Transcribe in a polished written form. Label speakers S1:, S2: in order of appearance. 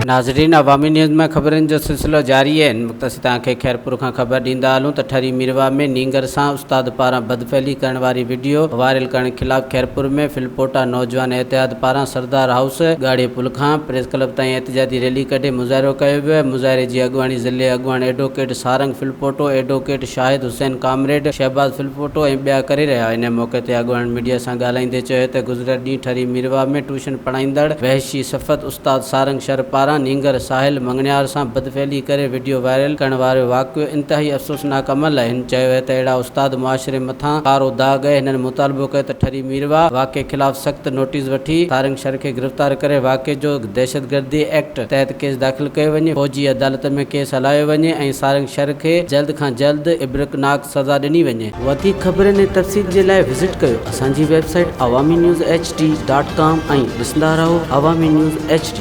S1: ناظرين عوامي نيوز ۾ خبرن جو سلسلو جاري آهي. هن وقت اسين توهان کي خيرپور کان خبر ڏيندا هلون ته ٺري ميرواهه ۾ نينگر سان استاد پاران بدفعلي ڪرڻ واري وڊيو وائرل ڪرڻ خلاف خيرپور ۾ ڦلپوٽا نوجوان اتحاد پاران سردار هائوس ڳاڙهي پل کان پريس ڪلب تائين احتجاجي ريلي ڪڍي مظاهرو ڪيو ويو آهي. مظاهري جي اڳواڻي ضلعي اڳواڻ advocate Sarang Phulpoto, advocate Shahid Hussain, comrade Shahbaz Phulpoto ۽ ٻيا ڪري رهيا. ان موقعي تي اڳواڻن ميڊيا سان ڳالهائيندي چيو ته گذريل ڏينهن ٺري ميرواهه ۾ ٽيوشن پڙهائيندڙ وحشي صفت استاد سارنگ شر پاران نينگر ساحل مڱڻيار سان بدفعلي ڪري وڊيو وائرل ڪرڻ وارو واقعو انتهائي افسوسناڪ عمل آهي. هن چيو ته اهڙا استاد معاشري مٿان ڪارو داغ آهي. هنن مطالبو ڪيو ته ٺري ميرواهه واقعي خلاف سخت نوٽيس وٺي سارنگ شر کي گرفتار ڪري واقعي جو دهشتگردي ايڪٽ تحت ڪيس داخل ڪيو وڃي، فوجي عدالت ۾ ڪيس هلايو وڃي ۽ سارنگ شر کي جلد کان جلد عبرتناڪ سزا ڏني وڃي. وڌيڪ خبرن ۽ تفصيل جي لاء وزٽ ڪيو اسان جي website Awami news H D dot com ۽ ڏسندا رهو عوامي نيوز ايڇ ڊي.